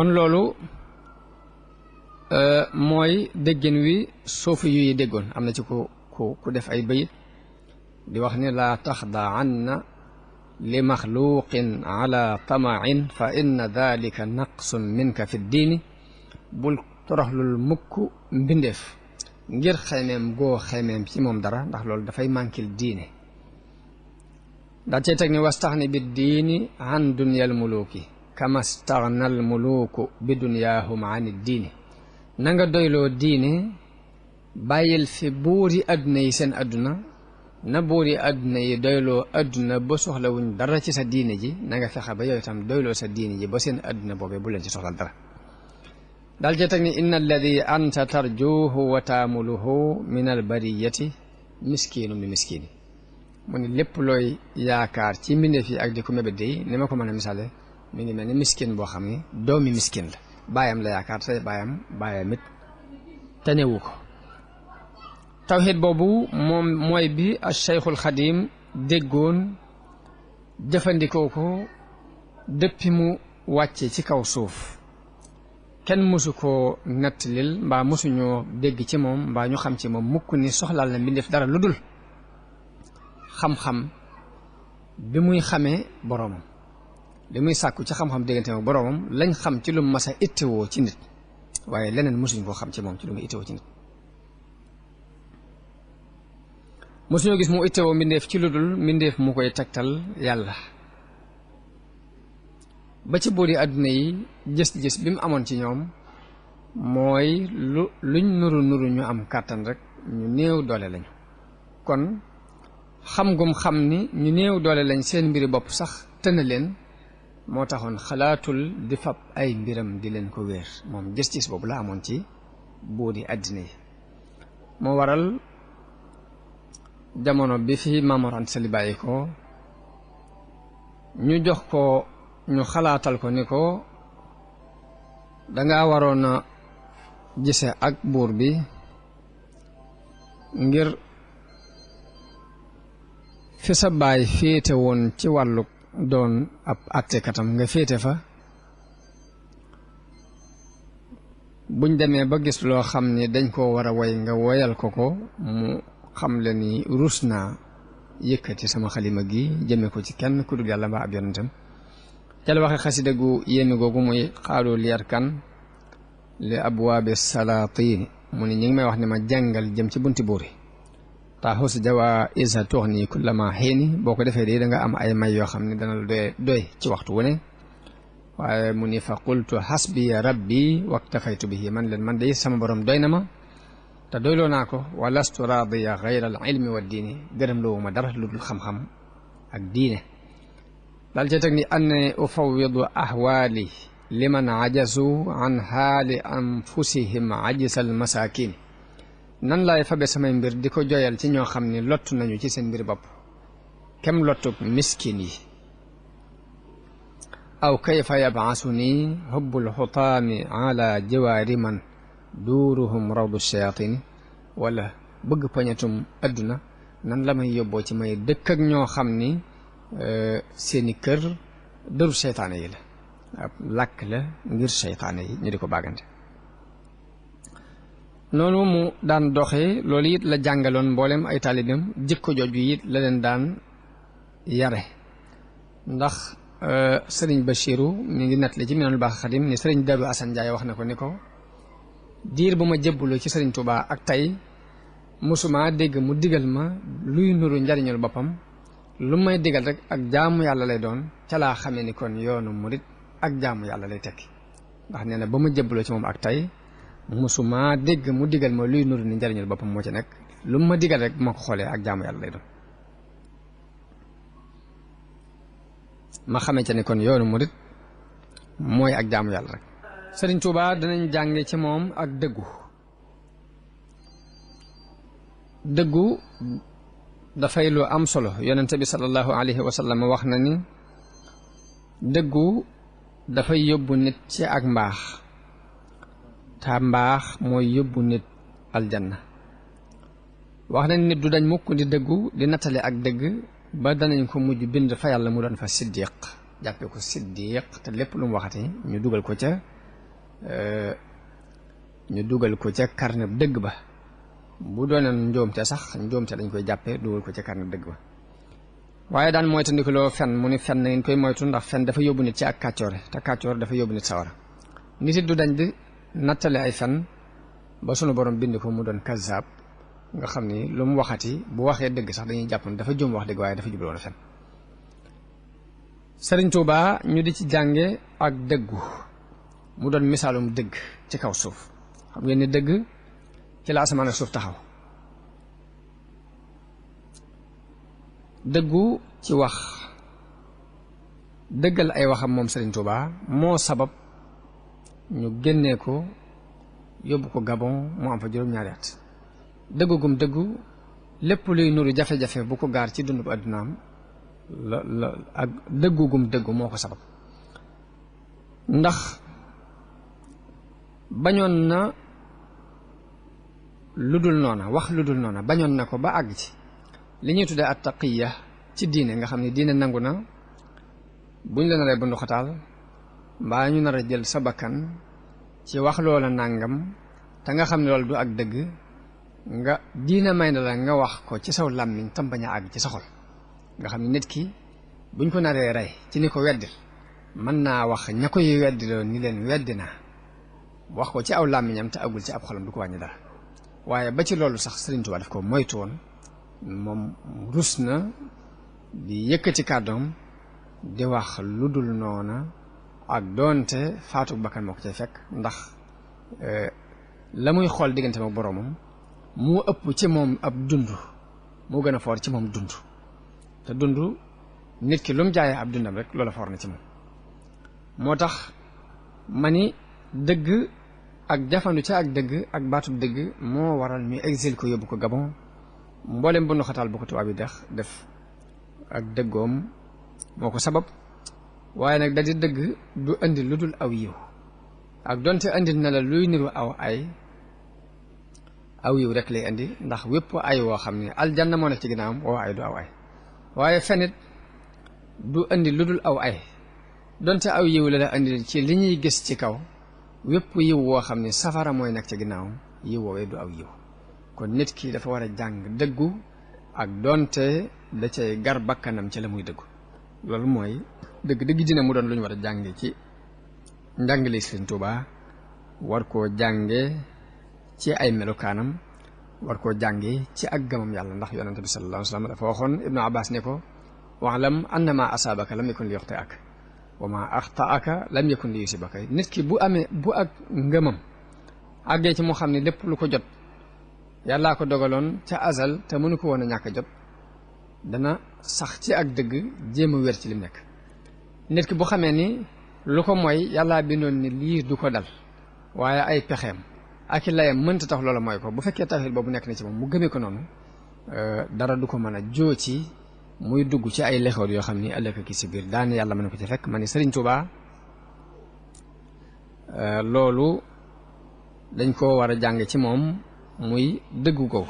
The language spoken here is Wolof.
kon loolu mooy déggin wi suufi yuy déggoon am na ci ku def ay bayit di wax ni laa taxdaanna li maxluqin ala tamain fa inna dalika naqsun minka fi ddiini bul toroxlul mukk mbindeef ngir xemeem goo xemeem ci moom dara ndax loolu dafay mànkil diine daa cee teg ni wastaxni bi diini an dunyal muluuki kama staxnal muluuku bi dunyaahum an diini na nga doyloo diine bàyyil fi buuri àdduna yi seen àdduna na buuri àdduna yi doyloo àdduna ba soxlawuñ dara ci sa diine ji na nga fexe ba yow itam doyloo sa diine ji ba seen àdduna boobee bu leen ci soxla dara daal cee teg ni inna alladi anta tarjuhu wa taamuluhu min albariyati miskiinu mi miskiini mu ne lépp looy yaakaar ci mbindeef yi ak di ko mébét yi ni ma ko mën a misaale mi ngi mel ni miskin boo xam ne doomi miskin la baayam la yaakaar te baayam it tanewu ko tawxiid boobu moom mooy bi al Cheikhul Xadim déggoon jëfandikoo ko dëppi mu wàcce ci kaw suuf kenn mësu koo nettalil mbaa mësuñoo dégg ci moom mbaa ñu xam ci moom mukk ni soxlaal na mbindeef dara lu dul xam-xam bi muy xamee boroomam li muy sàkku ci xam-xam diggante ak boroomam lañ xam ci lu mas a ittewoo ci nit waaye leneen mësuñ koo xam ci moom ci lu mu ittewoo ci nit mësuñoo gis mu ittewoo mbindeef ci lu dul mbindeef mu koy tegtal yàlla ba ci buuri àdduna yi gis-gis bi mu amoon ci ñoom mooy luñ nuru ñu am kàttan rek ñu néew doole lañu kon xam gum xam ni ñu néew doole lañ seen mbiri bopp sax tëna leen moo taxoon xalaatul di fab ay mbiram di leen ko wéer moom gis-gis boobu la amoon ci buuri àddina yi moo waral jamono bi fi Maam Mor Anta Sali bàyyi ko ñu jox ko ñu xalaatal ko ni ko danga waroon a gise ak buur bi ngir fi sa baay féete woon ci wàllu doon ab àttekatam nga féete fa buñ demee ba gis loo xam ni dañ koo war a woy nga woyal ko mu xam le ni rus naa yëkkati sama xalima gi jëme ko ci kenn ku dul yàlla mbaa ab yonentam ca la waxe xasida gu yéemi googu muy xaalu liyar kan li abwaabi salaatini mu ni ñi ngi may wax ne ma jàngal jëm ci bunti buur yi taxus jawa isa toox nii kullama xiini boo ko defee de da nga am ay may yoo xam ne dana la doy ci waxtu wu ne waaye mu ni fa qultu xasbiya rabbi waktafaytu bihi man leen man day sama borom doy na ma te doyloo naa ko wa lastu raadiya gayra al ilmi wa diini gërëm loowu ma dara lu dul xam-xam ak diine daal cee teg ni anne ufawidu ahwaali liman ajazu an haali anfusihim ajisal masakin nan laay fabe samay mbir di ko joyal ci ñoo xam ni lottu nañu ci seen mbir bopp kem lottug miskin yi aw kayfa yabaasu nii hubbul xutaami ala jiwaari man duuruhum rawdu shayatin wala bëgg pañatum adduna nan la may yóbboo ci may dëkk ak ñoo xam ni seeni kër dëru seytaane yi la ab làkk la ngir seytaane yi ñu di ko bàggante noonu mu daan doxee loolu it la jàngaloon mboolem ay taalibeem jikko jooju it la leen daan yare ndax sëriñ Bachiru mi ngi nettali ci Minanul Baaxil Xadim ni sëriñ Daru Asan Njaay wax na ko ni ko diir bu ma jébbalu ci sëriñ Tuubaa ak tey mosuma dégg mu digal ma luy nuru njariñul boppam lu may digal rek ak jaamu yàlla lay doon ca laa xamee ni kon yoonu murit ak jaamu yàlla lay tekki ndax nee na ba ma jébbaloo ci moom ak tey mosuma dégg mu digal ma luy nuru ni njariñul boppam moo ci nekk lu ma digal rek bu ma ko xoolee ak jaamu yàlla lay doon ma xamee ca ni kon yoonu murit mooy ak jaamu yàlla rek sëriñ Tuubaa danañ jànge ci moom ak dëggu dafay lu am solo yonente bi sallallahu alayhi wa sallam wax na ni dëggu dafay yóbbu nit ci ak mbaax te mbaax mooy yóbbu nit aljanna wax na nit du dañ mukk di dëggu di nattale ak dëgg ba danañ ko mujj bind fa yàlla mu doon fa siddiq jàppe ko siddiq te lépp lu mu waxati ñu dugal ko ca ñu dugal ko ca carnet dëgg ba bu doonoon njuumte sax njuumte dañ koy jàppee dugal ko ca carnet dëgg ba waaye daan moytandikuloo fen mu ni fen na ngeen koy moytu ndax fen dafa yóbbu nit ci ak kàccoore te kàccoor dafa yóbbu nit sawara nit it du dañ di nattale ay fen ba sunu borom bind ko mu doon kazaab nga xam ni lu mu waxati bu waxee dëgg sax dañuy jàpp ne dafa juum wax dëgg waaye dafa jubloon fen Sëriñ Tuubaa ñu di ci jànge ak dëggu mu doon misaalum dëgg ci kaw suuf xam ngeen ni dëgg ci la asamaan ak suuf taxaw dëggu ci wax dëggal ay waxam moom Sëriñ Tuubaa moo sabab ñu génnee ko yóbbu ko Gabon mu am fa juróom-ñaari at dëggu gum dëggu lépp luy nuru jafe-jafe bu ko gaar ci dund bu àddunaam la ak dëggu gum dëggu moo ko sabab ndax bañoon na lu dul noona wax lu dul noona bañoon na ko ba àgg ci li ñuy tuddee at taqiya ci diine nga xam ne diine nangu na buñ la naree bundu xataal mbaa ñu nar a jël sa bakkan ci wax loola nàngam te nga xam ne loolu du ak dëgg nga diine may na la nga wax ko ci saw làmmiñ tam bañ a àgg ci sa xol nga xam ne nit ki buñ ko naree rey ci ni ko weddil mën naa wax ña koy weddiloo ni leen weddi naa wax ko ci aw làmmiñam te agul ci ab xolam du ko wàññi dara waaye ba ci loolu sax Sëriñ Tuubaa daf ko moytu woon moom rus na di yëkkati kàddoom di wax lu dul noona ak doonte faatu bakkan moo ko cay fekk ndax la muy xool diggante ak boroomam moo ëpp ci moom ab dund moo gën a foor ci moom dund te dund nit ki lu mu jaayee ab dundam rek loola foor na ci moom moo tax ma ni dëgg ak jafandu ca ak dëgg ak baatub dëgg moo waral ñu exil ko yóbbu ko Gabon mboolem bu nu xataal bu ko tubaab yi def ak dëggoom moo ko sabab waaye nag da di dëgg du indi lu dul aw yiw ak donte indi na la luy niru aw yiw rek lay indi ndax wépp ay woo xam ne aljanna moo nekk ci ginnaawam woo ay du aw ay waaye fenit du indi lu dul aw ay donte aw yiw la la indi ci li ñuy gis ci kaw wépp yiw woo xam ne safara mooy nekk ci ginnaawam yiw woowee du aw yiw kon nit ki dafa war a jàng dëggu ak donte da cay gar bakkanam ci la muy dëggu loolu mooy dëgg dina mu doon lu ñu war a jànge ci njàngale Sëriñ Tuubaa war koo jànge ci ay melokaanam war koo jànge ci ak gëmam yàlla ndax yonente bi sallallahu alayhi wa sallam dafa waxoon Ibnu Abbas ne ko wa'lam annama asaabaka lam yakun li yuxti'aka wa ma axta'aka lam yakun li yusibaka nit ki bu ak ngëmam àggee ci mu xam ne lépp lu ko jot yàllaa ko dogaloon ca azal te mënu ko woon a ñàkk a jot dana sax ci ak dëgg jéem a wér ci lim nekk nit ki bu xamee ni lu ko mooy yàllaa bindoon ni lii du ko dal waaye ay pexeem ak i layam mënta tax loola mooy ko bu fekkee tawhid boobu nekk na ci moom mu gëmee ko noonu dara du ko mën a joo ci muy dugg ci ay lexoor yoo xam ni ëllëg ki si biir daane yàlla mën na ko ci fekk ma ni Sëriñ Tuubaa loolu dañ koo war a jàng ci moom muy dëggu ko